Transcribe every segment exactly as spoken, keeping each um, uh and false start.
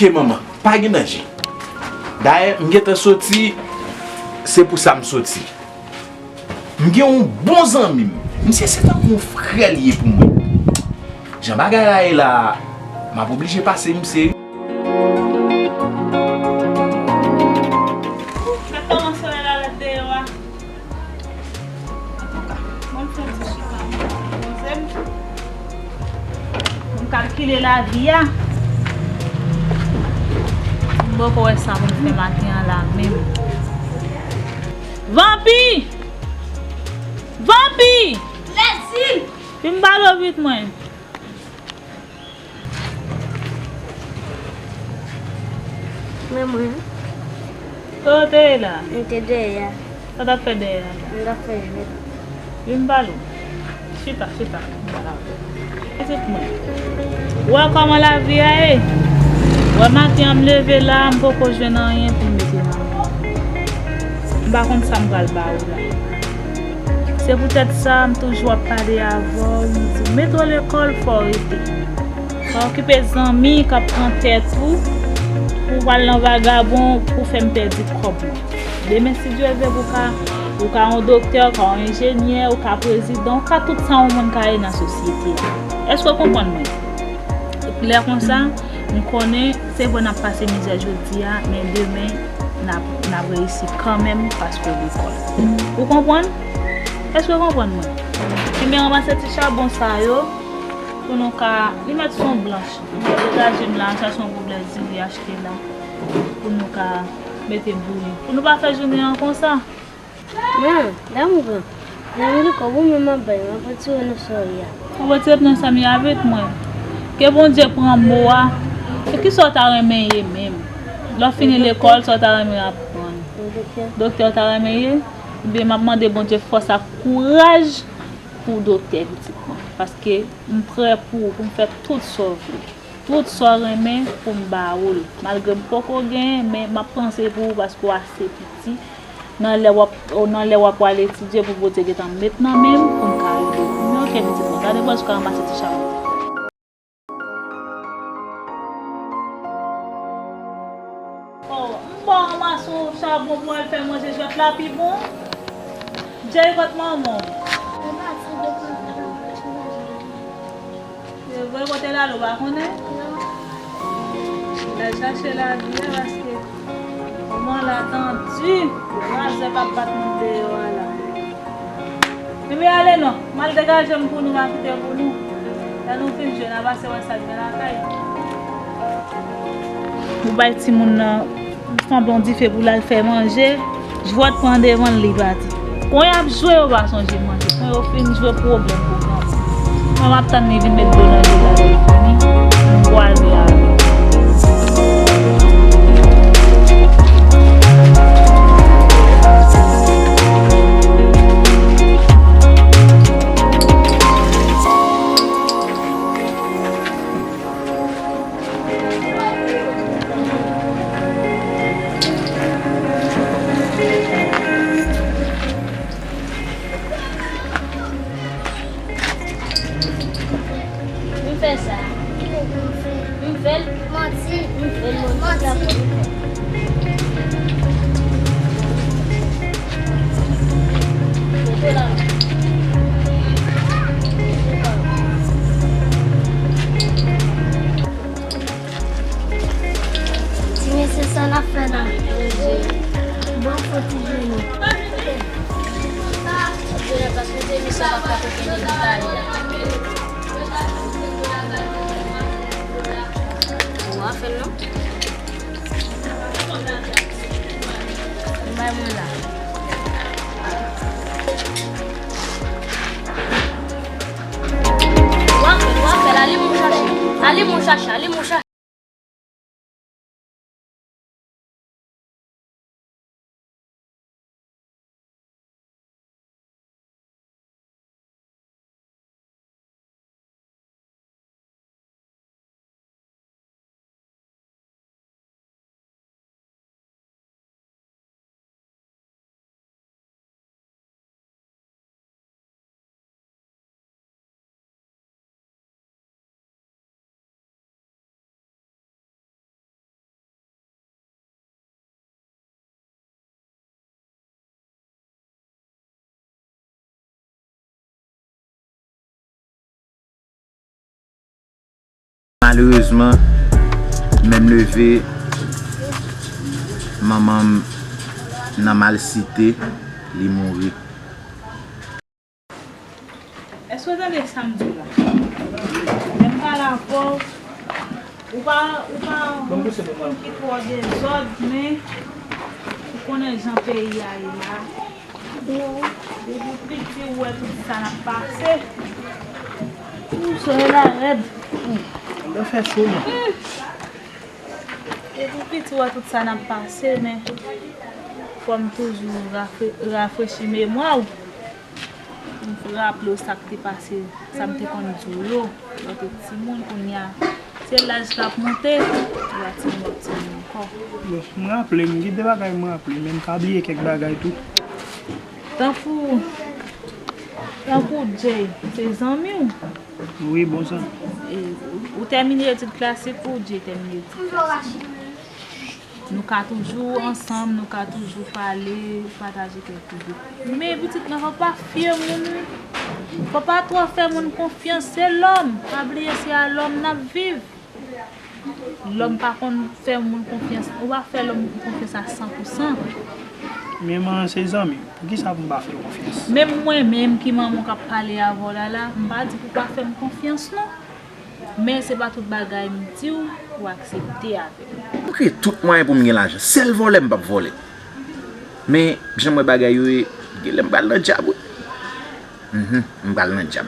Ke manman, pa gen danje. Dayè, m gentan soti, se pou sa m soti. M gen yon bon zanmi m. Misye se tankou yon frè li ye pou mwen. Jan bagay la ye la, m ap oblije pase misye. Sa kòmanse wè la, la deyò a. Antouka, mwen m fè ti chita, mwen poze m. Mwen kalkile lavi a. M poko wè sa pou m fè maten an la menm. Vanpi! Vanpi! Lèzil! Vin ba dlo vit mwen. Men mwen. Kote w te ye la? M te dèyè a. Sa w t ap fè dèyè a? M t ap fè jwèt. Vin m pale w. Chita, chita. M pale avè w. Pitit mwen. Ou wè kòman lavi a ye? Wè maten an m leve la, m poko jwenn anyen pou m mete nan men. M pa konn sa m pral ba ou la. Se poutèt sa, m toujou ap pale avè w, m di w, mete w lekòl, fò w rete. Pa okipe zanmi k ap pran tèt ou, pou w al nan vagabon, pou fè m pèdi kòb mwen. Demen, si Dye vle, ou ka, ou ka yon doktè, ou ka yon enjenyè, ou ka prezidan, ou ka tout sa yon moun ka ye nan sosyete a. Èske w konprann mwen? Lè konsa, m konnen se vre n ap pase mizè jodi a, men demen, n ap, n ap reyisi kanmenm paske w lekòl. Ou konprann? Èske w konprann mwen? Ebyen, ranmase ti chabon sa yo pou nou ka, li mèt son blanch. Mwen degaje m la, chache yon gwo blè diri achte la pou nou ka mete bouyi. Pou nou pa fè jounen an konsa. Men, dam gran, zanmi liko, ou menm ap bay, m ap retire nan sa w ye a. Ou retire nan sa m ye avèk mwen. Ke Bondye pran mo a. E kisa w ta renmen ye menm? Lè w fini lekòl, sa w ta renmen aprann? Doktè. Doktè w ta renmen ye? Ebyen, m ap mande Bondye fòs ak kouraj pou w doktè, pitit mwen. Paske m prè pou ou, pou m fè tout sa w vle. Tout sa w renmen pou m ba ou l. Malgre m poko genyen, men m ap panse pou ou paske w ase piti. Nan lè w ap, nan lè w ap pral etidye pou Bondye gentan met nan men m pou m ka rele pou mwen. Oke, pitit mwen, gade bò si w ka ranmase ti chabon. Oh, m ba w ranmase yon chabon pou w al fè manje jwèt la pi bon. Jay, kot manman w? Li pati depi Se vre, kote l ale, ou pa konnen? Non. L al chache lavi a, paske moman la tan di, razè k ap bat moun deyò a la. Ebyen, ale non, m al degaje m pou nou, m a kite pou nou. Lè nou fin jwe, n a pase wè sa k gen lakay. Ou bay timoun nan sanble yon dife pou l al fè manje, jwèt pran devan l, li pati. Kon y ap jwe, yo pa sonje manje. Kon yo fin jwe, pwoblèm pou pran. Mwen, m ap tann li vin met dlo nan je l la, lè l fini, m kwaze avè l. M fè sa. M fè l. Manti. M fè l, manti. Manti. Ti mesye, sa n ap fè la? Bon, fò ti jwenn nou. Paske te mesye pa fè kokenn epi la. Ou a fè l non? Bay mwen la. Ou a fè l, ou a fè l, ale mon chache. Ale mon chache, ale mon chache. Malerezman, menm leve, manman m nan malsite, li mouri. Èske w tande sa m di w la? Lè m pale avè w, ou pa, ou pa yon moun ki twò dezòd, men ou konnen jan peyi a ye la. Depi w piti, ou wè tout sa n ap pase. Ou sere la rèd. Ann fè cho, non. Depi w piti, ou wè tout sa n ap pase, men fò m toujou rafre-, rafrechi memwa w. M raple w sa k te pase, sa m te konn di w yo, lè w te timoun, kounye a, se laj k ap monte, ou pa timoun, w ap timoun ankò. Bon, m raple m, gen de bagay m raple, men m ka bliye kèk bagay tou. Tankou, tankou Jay, se zanmi w? Wi, bon zanmi. E, ou, ou tèmine etid klasik ou, Jay tèmine etid klasik? Nou ka toujou ansanm, nou ka toujou pale, pataje kèk ide. Men pitit mwen, fò pa fye moun wi. Fò pa twò fè moun konfyans, se lòm. Pa bliye se a lòm n ap viv. Lòm pa konn fè moun konfyans. Ou pa fè lòm konfyans a san pou san. Men manman se zanmi m. Poukisa pou m pa fè l konfyans? Menm mwen menm ki manman w k ap pale avè w la la, m pa di pou w pa fè m konfyans non. Men se pa tout bagay m di w, ou aksepte avè m. M kreye tout mwayen pou m gen lajan. Sèl vòlè m p ap vòlè. Men, jan m wè bagay yo ye, genlè m pral nan djab wi. Mhm, m pral nan djab.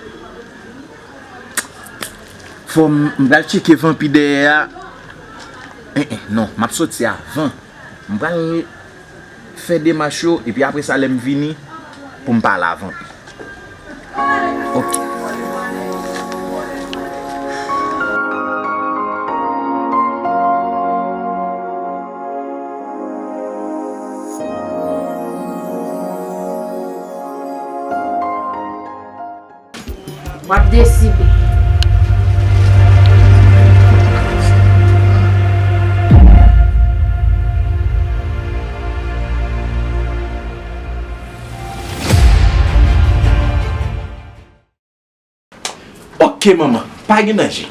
Fò m, m pral tcheke vanpi dèyè a. En, en, non, m ap soti avan. M pral fè demach yo, epi apre sa, lè m vini, pou m pale a vanpi. Ok. W ap deside. Ok, manman, pa gen danje.